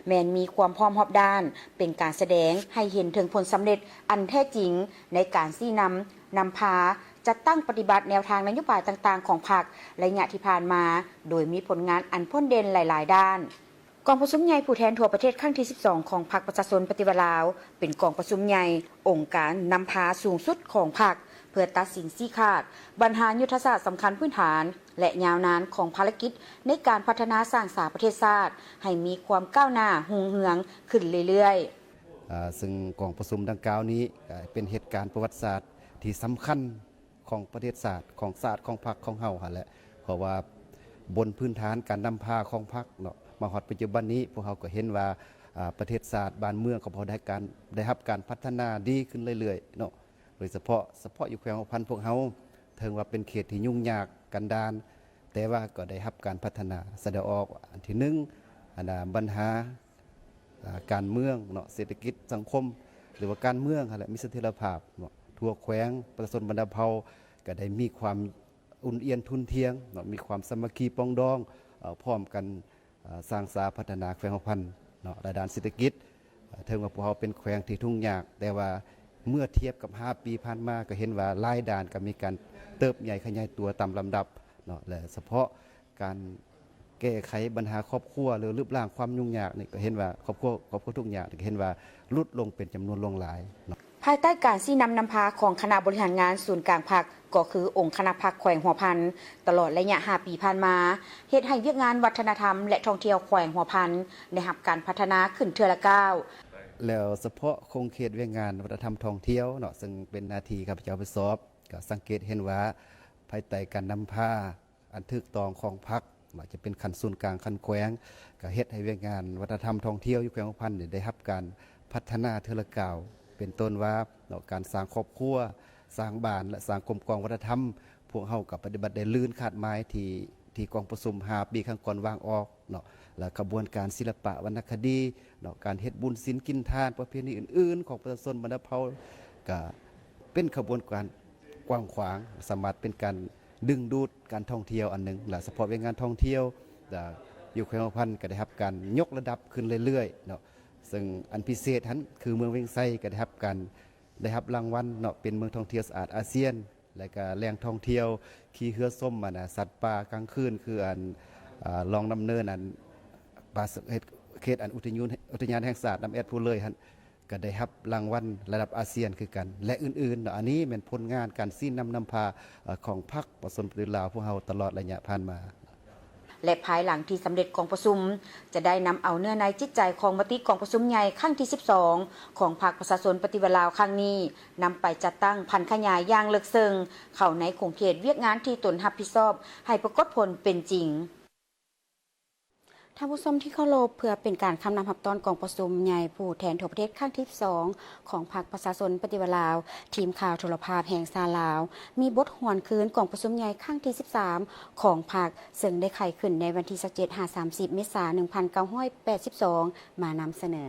ແມ່ນມີຄວາມພ້ອມຮອບດ້ານ, ເປັນການສະແດງໃຫ້ເຫັນເຖິງຜົນສຳເລັດອັນແທ້ຈິງໃນການຊີ້ນຳນຳພາ ຈັດຕັ້ງປະຕິບັດແນວທາງນະໂຍບາຍຕ່າງໆຂອງພັກໄລຍະທີ່ຜ່ານມາ, ໂດຍມີຜົນງານອັນໂດດເດັ່ນຫຼາຍໆດ້ານ. ກອງປະຊຸມໃຫຍ່ຜູ້ແທນທົ່ວປະເທດຄັ້ງທີສິບສອງ ຂອງພັກປະຊາຊົນປະຕິວັດລາວ ເປັນກອງປະຊຸມໃຫຍ່ອົງການນຳພາສູງສຸດຂອງພັກ ເພື່ອຕັດສິນຊີ້ຂາດບັນຫາຍຸດທະສາດສຳຄັນພື້ນຖານ ແລະ ຍາວນານຂອງພາລະກິດໃນການພັດທະນາສ້າງສາປະເທດຊາດໃຫ້ມີຄວາມກ້າວໜ້າຮຸ່ງເຮືອງຂຶ້ນເລື້ອຍໆ. ເຊິ່ງກອງປະຊຸມດັ່ງກ່າວນີ້ ເປັນເຫດການປະຫວັດສາດທີ່ສຳຄັນ ຂອງປະເທດຊາດ, ຂອງຊາດ, ຂອງພັກຂອງເຮົາຫັ້ນແຫຼະ. ເພາະວ່າບົນພື້ນຖານການນຳພາຂອງພັກເນາະ, ມາຮອດປັດຈຸບັນນີ້ ພວກເຮົາກໍເຫັນວ່າ ອາ ປະເທດຊາດບ້ານເມືອງຂອງພວກເຮົາໄດ້ການ ໄດ້ຮັບການພັດທະນາດີຂຶ້ນເລື້ອຍໆເນາະ. ໂດຍສະເພາະ ສະເພາະຢູ່ແຂວງຫົວພັນພວກເຮົາ ເຖິງວ່າເປັນເຂດທີ່ຫຍຸ້ງຍາກກັນດານ, ແຕ່ວ່າກໍໄດ້ຮັບການພັດທະນາ. ສະແດງອອກ ອັນທີໜຶ່ງ ອັນນ່າ ບັນຫາ ອາ ການເມືອງເນາະ, ເສດຖະກິດ, ສັງຄົມ ຫຼືວ່າການເມືອງຫັ້ນແຫຼະ ມີສະຖຽນລະພາບເນາະ. ທົ່ວແຂວງ ປະຊາຊົນບັນດາເຜົ່າກໍໄດ້ມີຄວາມອຸ່ນອຽນທຸ່ນທ່ຽງເນາະ, ມີຄວາມສາມັກຄີປອງດອງ ເອີ ພ້ອມກັນ ເອີ ສ້າງສາພັດທະນາແຂວງຫົວພັນເນາະ. ລະດ້ານເສດຖະກິດ ເຖິງວ່າພວກເຮົາເປັນແຂວງທີ່ທຸກຍາກ, ແຕ່ວ່າເມື່ອທຽບກັບຫ້າປີຜ່ານມາ ກໍເຫັນວ່າຫຼາຍດ້ານກໍມີການເຕີບໃຫຍ່ຂະຫຍາຍຕົວຕາມລຳດັບເນາະ. ແລະ ສະເພາະ ການແກ້ໄຂບັນຫາຄອບຄົວ ຫຼື ລຶບລ້າງຄວາມຫຍຸ້ງຍາກນີ້ ກໍເຫັນວ່າຄອບຄົວ ຄອບຄົວທຸກຍາກນີ້ ກໍເຫັນວ່າຫຼຸດລົງເປັນຈຳນວນຫຼວງຫຼາຍເນາະ. ພາຍໃຕ້ການຊີ້ນຳນຳພາຂອງຄະນະບໍລິຫານງານສູນກາງພັກ ກໍຄືອົງຄະນະພັກແຂວງຫົວພັນ ຕະຫຼອດໄລຍະຫ້າປີຜ່ານມາ ເຮັດໃຫ້ວຽກງານວັດທະນະທຳ ແລະ ທ່ອງທ່ຽວແຂວງຫົວພັນ ໄດ້ຮັບການພັດທະນາຂຶ້ນເທື່ອລະກ້າວ. ແລ້ວສະເພາະຂົງເຂດວຽກງານວັດທະນະທຳທ່ອງທ່ຽວເນາະ, ເຊິ່ງເປັນໜ້າທີ່ຂ້າພະເຈົ້າຮັບຜິດຊອບ, ກໍສັງເກດເຫັນວ່າ ພາຍໃຕ້ການນຳພາ ອັນຖືກຕ້ອງຂອງພັກ, ບໍ່ວ່າຈະເປັນຂັ້ນສູນກາງ, ຂັ້ນແຂວງ, ກໍເຮັດໃຫ້ວຽກງານວັດທະນະທຳທ່ອງທ່ຽວຢູ່ແຂວງຫົວພັນນີ້ໄດ້ຮັບການພັດທະນາເທື່ອລະກ້າວ, ເປັນຕົ້ນວ່າເນາະ ການສ້າງຄອບຄົວ, ສ້າງບ້ານ ແລະ ສ້າງກົມກອງວັດທະນະທຳ. ພວກເຮົາກໍປະຕິບັດໄດ້ລື່ນຄາດໝາຍທີ່ ທີ່ກອງປະຊຸມຫ້າປີຄັ້ງກ່ອນວາງອອກເນາະ, ແລະ ຂະບວນການສິລະປະວັນນະຄະດີເນາະ, ການເຮັດບຸນສິນກິນທານ ປະເພນີອື່ນໆຂອງປະຊາຊົນບັນດາເຜົ່າ ກໍເປັນຂະບວນການກວ້າງຂວາງ, ສາມາດເປັນການດຶງດູດ ການທ່ອງທ່ຽວອັນໜຶ່ງ ແລະ ສະເພາະວຽກງານທ່ອງທ່ຽວ ແລະ ຢູ່ແຂວງຫົວພັນກໍໄດ້ຮັບການຍົກລະດັບຂຶ້ນເລື້ອຍໆເນາະ. ເຊິ່ງອັນພິເສດຫັ້ນ ຄືເມືອງວຽງໄຊກໍໄດ້ຮັບການ ໄດ້ຮັບລາງວັນເນາະ ເປັນເມືອງທ່ອງທ່ຽວສະອາດອາຊຽນ ແລະ ກໍແຫຼ່ງທ່ອງທ່ຽວຂີ່ເຮືອຊົມ ອັນນ່າ ສັດປ່າກາງຄືນ ຄືອັນ ອາ ລ່ອງນ້ຳເນີນ ອັນ ປ່າ ເຂດ ເຂດອັນອຸທະຍານ ອຸທະຍານແຫ່ງຊາດນ້ຳແອດພູເລີຍຫັ້ນ ກໍໄດ້ຮັບລາງວັນລະດັບອາຊຽນຄືກັນ ແລະ ອື່ນໆເນາະ. ອັນນີ້ແມ່ນຜົນງານການຊີ້ນຳນຳພາ ເອີ ຂອງພັກປະຊາຊົນປະຕິວັດລາວພວກເຮົາຕະຫຼອດໄລຍະຜ່ານມາ. ແລະ ພາຍຫຼັງທີ່ສຳເລັດກອງປະຊຸມ ຈະໄດ້ນຳເອົາເນື້ອໃນຈິດໃຈຂອງມະຕິກອງປະຊຸມໃຫຍ່ຄັ້ງທີສິບສອງ ຂອງພັກປະຊາຊົນປະຕິວັດລາວຄັ້ງນີ້ ນຳໄປຈັດຕັ້ງຜັນຂະຫຍາຍຢ່າງເລິກເຊິ່ງເຂົ້າໃນຂົງເຂດວຽກງານທີ່ຕົນຮັບຜິດຊອບ ໃຫ້ປາກົດຜົນເປັນຈິງ. ທ່ານຜູ້ຊົມທີ່ເຄົາລົບ, ເພື່ອເປັນການຄຳນັບຮັບຕ້ອນກອງປະຊຸມໃຫຍ່ຜູ້ແທນທົ່ວປະເທດຄັ້ງທີສິບສອງ ຂອງພັກປະຊາຊົນປະຕິວັດລາວ, ທີມຂ່າວໂທລະພາບແຫ່ງຊາດລາວ ມີບົດຫວນຄືນກອງປະຊຸມໃຫຍ່ຄັ້ງທີສິບສາມ ຂອງພັກ ເຊິ່ງໄດ້ໄຂຂຶ້ນໃນວັນທີຊາວເຈັດ ຫາ ສາມສິບ ເມສາ ໜຶ່ງພັນເກົ້າຮ້ອຍແປດສິບສອງ ມານຳສະເໜີ.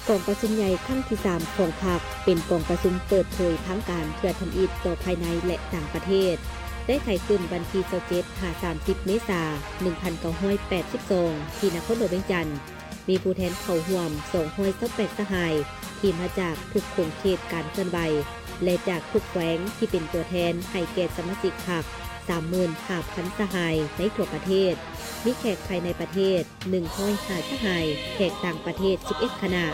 ກອງປະຊຸມໃຫຍ່ຄັ້ງທີສາມຂອງພັກ ເປັນກອງປະຊຸມເປີດເຜີຍທາງການເທື່ອທຳອິດຕໍ່ພາຍໃນ ແລະ ຕ່າງປະເທດ, ໄດ້ໄຂຂຶ້ນວັນທີຊາວເຈັດ ຫາ ສາມສິບ ເມສາ ໜຶ່ງພັນເກົ້າຮ້ອຍແປດສິບສອງ ທີ່ນະຄອນຫຼວງວຽງຈັນ, ມີຜູ້ແທນເຂົ້າຮ່ວມ ສອງຮ້ອຍຊາວແປດ ສະຫາຍ ທີ່ມາຈາກທຸກຂົງເຂດການເຄື່ອນໄຫວ ແລະ ຈາກທຸກແຂວງ ທີ່ເປັນຕົວແທນໃຫ້ແກ່ສະມາຊິກພັກ ສາມໝື່ນຫ້າພັນ ສະຫາຍ ໃນທົ່ວປະເທດ, ມີແຂກພາຍໃນປະເທດ ໜຶ່ງຮ້ອຍຫ້າ ສະຫາຍ, ແຂກຕ່າງປະເທດ ສິບເອັດ ຄະນະ.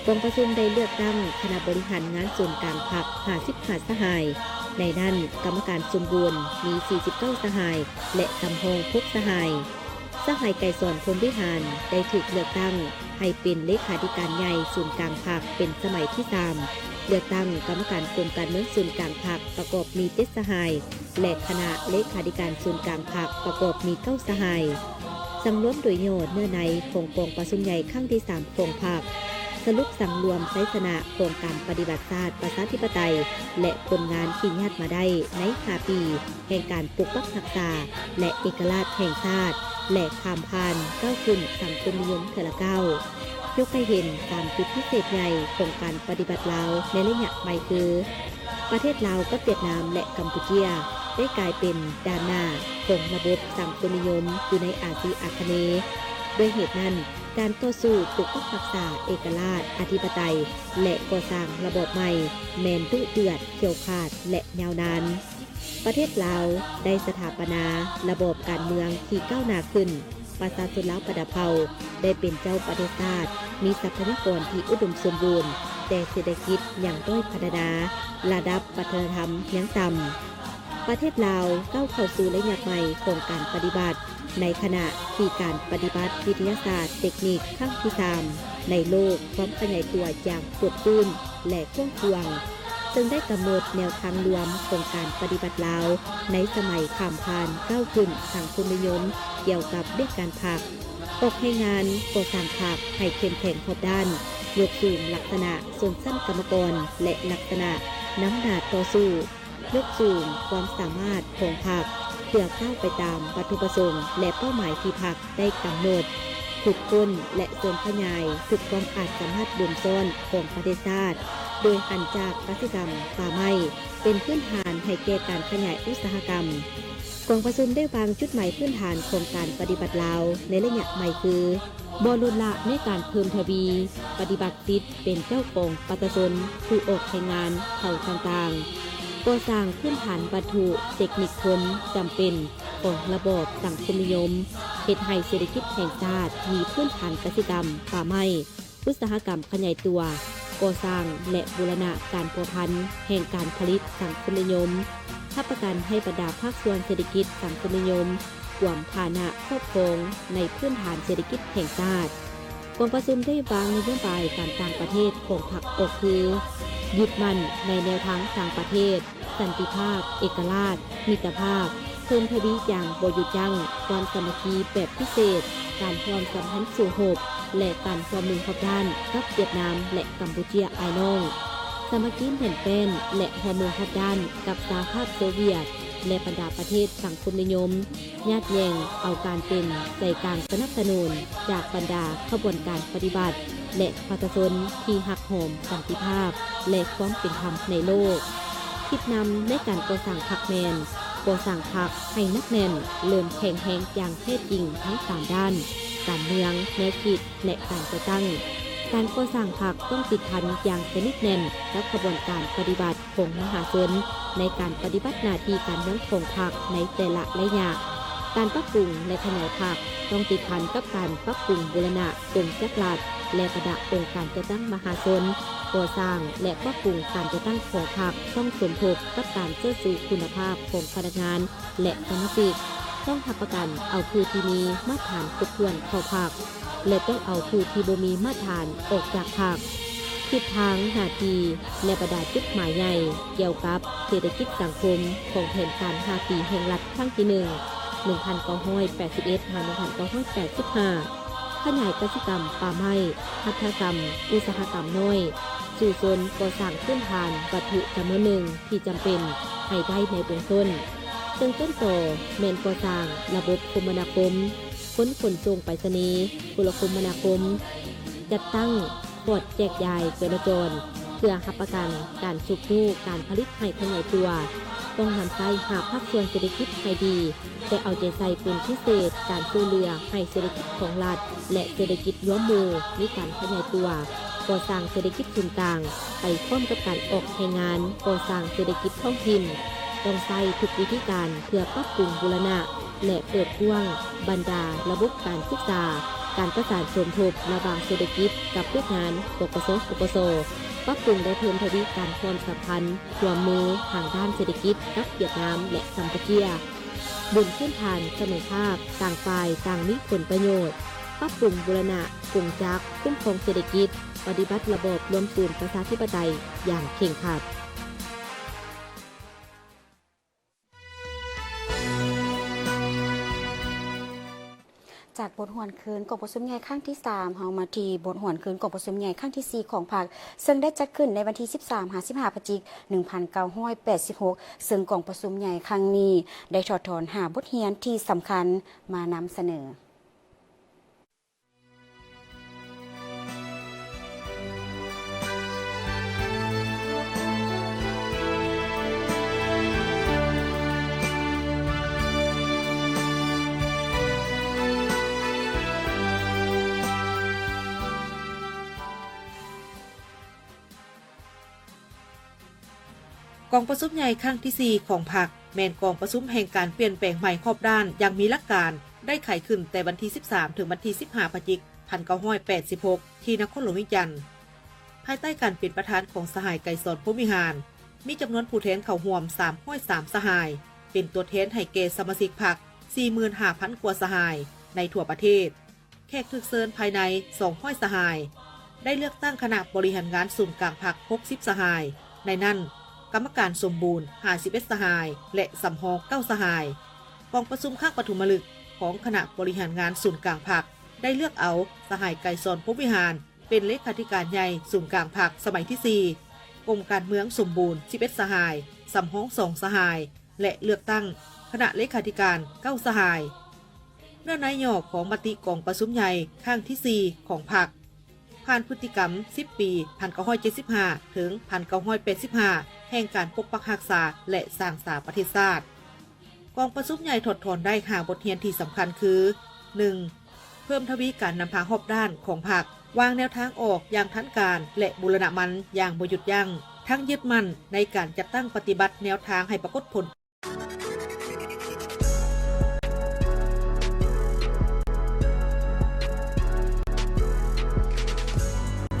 ກອງປະຊຸມໄດ້ເລືອກຕັ້ງຄະນະບໍລິຫານງານສູນກາງພັກ ຫ້າສິບຫ້າ ສະຫາຍ, ໃນນັ້ນກຳມະການສົມບູນມີ ສີ່ສິບເກົ້າ ສະຫາຍ ແລະ ສຳຮອງ ຫົກ ສະຫາຍ. ສະຫາຍ ໄກສອນ ພົມວິຫານ ໄດ້ຖືກເລືອກຕັ້ງໃຫ້ເປັນເລຂາທິການໃຫຍ່ສູນກາງພັກເປັນສະໄໝທີສາມ, ເລືອກຕັ້ງກຳມະການກົມການເມືອງສູນກາງພັກ ປະກອບມີ ເຈັດ ສະຫາຍ ແລະ ຄະນະເລຂາທິການສູນກາງພັກ ປະກອບມີ ເກົ້າ ສະຫາຍ. ສັງລວມໂດຍຫຍໍ້ເນື້ອໃນຂອງກອງປະຊຸມໃຫຍ່ຄັ້ງທີສາມຂອງພັກ, ສະຫຼຸບສັງລວມໄຊຊະນະຂອງການປະຕິວັດຊາດປະຊາທິປະໄຕ ແລະ ຜົນງານທີ່ຍາດມາໄດ້ໃນຫ້າປີ ແຫ່ງການປົກປັກຮັກສາ ແລະ ເອກະລາດແຫ່ງຊາດ ແລະ ຂ້າມຜ່ານກ້າວຂຶ້ນສັງຄົມນິຍົມເທື່ອລະກ້າວ, ຍົກໃຫ້ເຫັນສາມຈຸດພິເສດໃຫຍ່ຂອງການປະຕິວັດລາວໃນໄລຍະໃໝ່ຄື ປະເທດລາວກັບຫວຽດນາມ ແລະ ກຳປູເຈຍ ໄດ້ກາຍເປັນດ່ານໜ້າຂອງລະບົບສັງຄົມນິຍົມຢູ່ໃນອາຊີອາຄະເນ. ດ້ວຍເຫດນັ້ນ, ການຕໍ່ສູ້ປົກປັກຮັກສາເອກະລາດ, ອະທິປະໄຕ ແລະ ກໍ່ສ້າງລະບອບໃໝ່ ແມ່ນດຸເດືອດ, ຂຽວຂາດ ແລະ ຍາວນານ. ປະເທດລາວໄດ້ສະຖາປະນາລະບອບການເມືອງທີ່ກ້າວໜ້າຂຶ້ນ, ປະຊາຊົນລາວບັນດາເຜົ່າໄດ້ເປັນເຈົ້າປະເທດຊາດ, ມີຊັບພະຍາກອນທີ່ອຸດົມສົມບູນ, ແຕ່ເສດຖະກິດຍັງດ້ອຍພັດທະນາ, ລະດັບວັດທະນະທຳຍັງຕ່ຳ. ປະເທດລາວກ້າວເຂົ້າສູ່ໄລຍະໃໝ່ຂອງການປະຕິວັດ, ໃນຂະນະທີ່ການປະຕິວັດວິທະຍາສາດເຕັກນິກຄັ້ງທີສາມໃນໂລກ ພວມຂະຫຍາຍຕົວຢ່າງປວດຟື້ນ ແລະ ກວ້າງຂວາງ, ເຊິ່ງໄດ້ກຳນົດແນວທາງລວມຂອງການປະຕິວັດລາວໃນສະໄໝຂ້າມຜ່ານກ້າວຂຶ້ນສັງຄົມນິຍົມ ກ່ຽວກັບວຽກງານພັກ, ອອກແຮງງານກໍ່ສ້າງພັກໃຫ້ເຂັ້ມແຂງຮອບດ້ານ, ຍົກສູງລັກສະນະຊົນຊັ້ນກຳມະກອນ ແລະ ລັກສະນະນຳໜ້າຕໍ່ສູ້, ຍົກສູງຄວາມສາມາດຂອງພັກ ເພື່ອກ້າວໄປຕາມວັດຖຸປະສົງ ແລະ ເປົ້າໝາຍທີ່ພັກ ໄດ້ກຳນົດ, ຂຸດຄົ້ນ ແລະ ເສີມຂະຫຍາຍທຸກຄວາມອາດສາມາດບົ່ມຊ້ອນຂອງປະເທດຊາດ, ໂດຍຫັນຈາກກະສິກຳ, ປ່າໄມ້ ເປັນພື້ນຖານໃຫ້ແກ່ການຂະຫຍາຍອຸດສາຫະກຳ. ກອງປະຊຸມໄດ້ວາງຈຸດໝາຍພື້ນຖານຂອງການປະຕິວັດລາວໃນໄລຍະໃໝ່ຄື ບໍ່ລົດລະໃນການເພີ່ມທະວີປະຕິບັດ ສິດເປັນເຈົ້າຂອງປະຊາຊົນຜູ້ອອກແຮງງານເຜົ່າຕ່າງໆ, ກໍ່ສ້າງພື້ນຖານວັດຖຸເຕັກນິກຄົນຈຳເປັນຂອງລະບອບສັງຄົມນິຍົມ, ເຮັດໃຫ້ເສດຖະກິດແຫ່ງຊາດມີພື້ນຖານກະສິກຳ, ປ່າໄມ້, ອຸດສາຫະກຳຂະຫຍາຍຕົວ, ກໍ່ສ້າງ ແລະ ບູລະນະການພົວພັນແຫ່ງການຜະລິດສັງຄົມນິຍົມ, ຮັບປະກັນໃຫ້ບັນດາພາກສ່ວນເສດຖະກິດສັງຄົມນິຍົມ ກວມຖານະຄອບຄອງໃນພື້ນຖານເສດຖະກິດແຫ່ງຊາດ. ກອງປະຊຸມໄດ້ວາງນະໂຍບາຍການຕ່າງປະເທດຂອງພັກອອກຄື ຍຶດໝັ້ນໃນແນວທາງຕ່າງປະເທດ, ສັນຕິພາບ, ເອກະລາດ, ມິດຕະພາບ, ເພີ່ມທະວີຢ່າງບໍ່ຢຸດຢັ້ງຄວາມສາມັກຄີແບບພິເສດ, ການຮ່ວມສຳພັນສູ້ຮົບ ແລະ ການຮ່ວມມືຮອບດ້ານກັບຫວຽດນາມ ແລະ ກຳປູເຈຍອ້າຍນ້ອງ, ສາມັກຄີແໜ້ນແຟ້ນ ແລະ ຮ່ວມມືຮອບດ້ານກັບສະຫະພາບໂຊວຽດ ແລະ ບັນດາປະເທດສັງຄົມນິຍົມ. ຍາດແຍ່ງເອົາການເປັນໃຈກາງສະໜັບສະໜູນຈາກບັນດາຂະບວນການປະຕິວັດ ແລະ ປະຊາຊົນທີ່ຮັກຫອມສັນຕິພາບ ແລະ ຄວາມເປັນທຳໃນໂລກ. ທິດນຳໃນການກໍ່ສ້າງພັກແມ່ນ ກໍ່ສ້າງພັກໃຫ້ໜັກແໜ້ນ, ເລີ່ມແຂງແຮງຢ່າງແທ້ຈິງທັງສາມດ້ານ, ການເມືອງ, ແນວຄິດ ແລະ ການຈັດຕັ້ງ. ການກໍ່ສ້າງພັກຕ້ອງຕິດພັນຢ່າງສະໜິດແໜ້ນກັບຂະບວນການປະຕິວັດຂອງມະຫາຊົນ ໃນການປະຕິບັດໜ້າທີ່ການເມືອງຂອງພັກໃນແຕ່ລະໄລຍະ. ການປັບປຸງ ແລະ ຂະຫຍາຍພັກຕ້ອງຕິດພັນກັບການປັບປຸງບູລະນະກົງຈັກລັດ ແລະ ບັນດາອົງການຈັດຕັ້ງມະຫາຊົນ. ກໍ່ສ້າງ ແລະ ປັບປຸງການຈັດຕັ້ງຂອງພັກຕ້ອງສົມທົບກັບການເຊີດຊູຄຸນນະພາບຂອງພະນັກງານ ແລະ ສະມາຊິກ. ຕ້ອງຮັບປະກັນເອົາຜູ້ທີ່ມີມາດຖານຄົບຖ້ວນເຂົ້າພັກ ແລະ ຕ້ອງເອົາຜູ້ທີ່ບໍ່ມີມາດຖານອອກຈາກພັກ. ທິດທາງ, ໜ້າທີ່ ແລະ ບັນດາຈຸດໝາຍໃຫຍ່ກ່ຽວກັບເສດຖະກິດສັງຄົມຂອງແຜນການຫ້າປີແຫ່ງລັດຄັ້ງທີໜຶ່ງ ໜຶ່ງພັນເກົ້າຮ້ອຍແປດສິບເອັດ ຫາ ໜຶ່ງພັນເກົ້າຮ້ອຍແປດສິບຫ້າ. ຂະຫຍາຍກະສິກຳ, ປ່າໄມ້, ຫັດຖະກຳ, ອຸດສາຫະກຳນ້ອຍ, ສູ້ຊົນກໍ່ສ້າງພື້ນຖານວັດຖຸຈຳນວນໜຶ່ງທີ່ຈຳເປັນໃຫ້ໄດ້ໃນເບື້ອງຕົ້ນ, ເຊິ່ງຕົ້ນຕໍແມ່ນກໍ່ສ້າງລະບົບຄົມມະນາຄົມ, ຂົນສົ່ງໄປສະນີ, ໂທລະຄົມມະນາຄົມ, ຈັດຕັ້ງ ຂອດແຈກຢາຍຈໍລະຈອນ ເພື່ອຮັບປະກັນການຊຸກຍູ້ການຜະລິດໃຫ້ຂະຫຍາຍຕົວ. ຕ້ອງນຳໃຊ້ຫ້າພາກສ່ວນເສດຖະກິດໃຫ້ດີ ແຕ່ເອົາໃຈໃສ່ເປັນພິເສດການຊ່ວຍເຫຼືອໃຫ້ເສດຖະກິດຂອງລັດ ແລະ ເສດຖະກິດລວມໝູ່ມີການຂະຫຍາຍຕົວ, ກໍ່ສ້າງເສດຖະກິດສູນກາງໄປພ້ອມກັບການອອກແຮງງານ, ກໍ່ສ້າງເສດຖະກິດທ້ອງຖິ່ນ. ຕ້ອງໃຊ້ທຸກວິທີການເພື່ອປັບປຸງບູລະນະ ແລະ ເປີດກວ້າງບັນດາລະບົບການສຶກສາ, ການປະສານສົມທົບລະຫວ່າງເສດຖະກິດກັບວຽກງານ ປກສ, ປກສ, ປັບປຸງ ແລະ ເພີ່ມທະວີການຄວາມສຳພັນຮ່ວມມືທາງດ້ານເສດຖະກິດກັບຫວຽດນາມ ແລະ ກຳປູເຈຍ, ບົນພື້ນຖານສະເໝີພາບ, ຕ່າງຝ່າຍຕ່າງມີຜົນປະໂຫຍດ, ປັບປຸງບູລະນະກົງຈັກຄຸ້ມຄອງເສດຖະກິດ, ປະຕິບັດລະບອບລວມສູນປະຊາທິປະໄຕຢ່າງເຄັ່ງຄັດ. ຈາກບົດຫວນຄືນກອງປະຊຸມໃຫຍ່ຄັ້ງທີສາມ ເຮົາມາທີ່ບົດຫວນຄືນກອງປະຊຸມໃຫຍ່ຄັ້ງທີສີ່ຂອງພັກ ເຊິ່ງໄດ້ຈັດຂຶ້ນໃນວັນທີສິບສາມ ຫາ ສິບຫ້າ ພະຈິກ ໜຶ່ງພັນເກົ້າຮ້ອຍແປດສິບຫົກ ເຊິ່ງກອງປະຊຸມໃຫຍ່ຄັ້ງນີ້ໄດ້ຖອດຖອນຫ້າບົດຮຽນທີ່ສຳຄັນມານຳສະເໜີ. ກອງປະຊຸມໃຫຍ່ຄັ້ງທີສີ່ຂອງພັກ ແມ່ນກອງປະຊຸມແຫ່ງການປ່ຽນແປງໃໝ່ຮອບດ້ານຢ່າງມີຫຼັກການ ໄດ້ໄຂຂຶ້ນແຕ່ວັນທີສິບສາມ ເຖິງວັນທີສິບຫ້າ ພະຈິກ ໜຶ່ງພັນເກົ້າຮ້ອຍແປດສິບຫົກ ທີ່ນະຄອນຫຼວງວຽງຈັນ. ພາຍໃຕ້ການເປັນປະທານຂອງສະຫາຍ ໄກສອນ ພົມວິຫານ, ມີຈຳນວນຜູ້ແທນເຂົ້າຮ່ວມ ສາມຮ້ອຍສາມ ສະຫາຍ, ເປັນຕົວແທນໃຫ້ແກ່ສະມາຊິກພັກ ສີ່ໝື່ນຫ້າພັນ ກວ່າສະຫາຍໃນທົ່ວປະເທດ. ແຂກຖືກເຊີນພາຍໃນ ສອງຮ້ອຍ ສະຫາຍ, ໄດ້ເລືອກຕັ້ງຄະນະບໍລິຫານງານສູນກາງພັກ ຫົກສິບ ສະຫາຍ, ໃນນັ້ນ ກຳມະການສົມບູນ ຫ້າສິບເອັດ ສະຫາຍ ແລະ ສຳຮອງ ເກົ້າ ສະຫາຍ. ກອງປະຊຸມຄັ້ງປະຖົມມະລຶກຂອງຄະນະບໍລິຫານງານສູນກາງພັກ ໄດ້ເລືອກເອົາສະຫາຍ ໄກສອນ ພົມວິຫານ ເປັນເລຂາທິການໃຫຍ່ສູນກາງພັກສະໄໝທີສີ່, ກົມການເມືອງສົມບູນ ສິບເອັດ ສະຫາຍ, ສຳຮອງ ສອງ ສະຫາຍ ແລະ ເລືອກຕັ້ງຄະນະເລຂາທິການ ເກົ້າ ສະຫາຍ. ເນື້ອໃນຫຍໍ້ຂອງມະຕິກອງປະຊຸມໃຫຍ່ຄັ້ງທີສີ່ຂອງພັກ ຜ່ານພຶດຕິກຳສິບປີ ໜຶ່ງພັນເກົ້າຮ້ອຍເຈັດສິບຫ້າ ເຖິງ ໜຶ່ງພັນເກົ້າຮ້ອຍແປດສິບຫ້າ ແຫ່ງການປົກປັກຮັກສາ ແລະ ສ້າງສາປະເທດຊາດ. ກອງປະຊຸມໃຫຍ່ຖອດຖອນໄດ້ຫ້າບົດຮຽນທີ່ສຳຄັນຄື ໜຶ່ງ ເພີ່ມທະວີການນຳພາຮອບດ້ານຂອງພັກ, ວາງແນວທາງອອກຢ່າງທັນການ ແລະ ບູລະນະມັນຢ່າງບໍ່ຢຸດຢັ້ງ, ທັງຍຶດໝັ້ນໃນການຈັດຕັ້ງປະຕິບັດແນວທາງໃຫ້ປາກົດຜົນ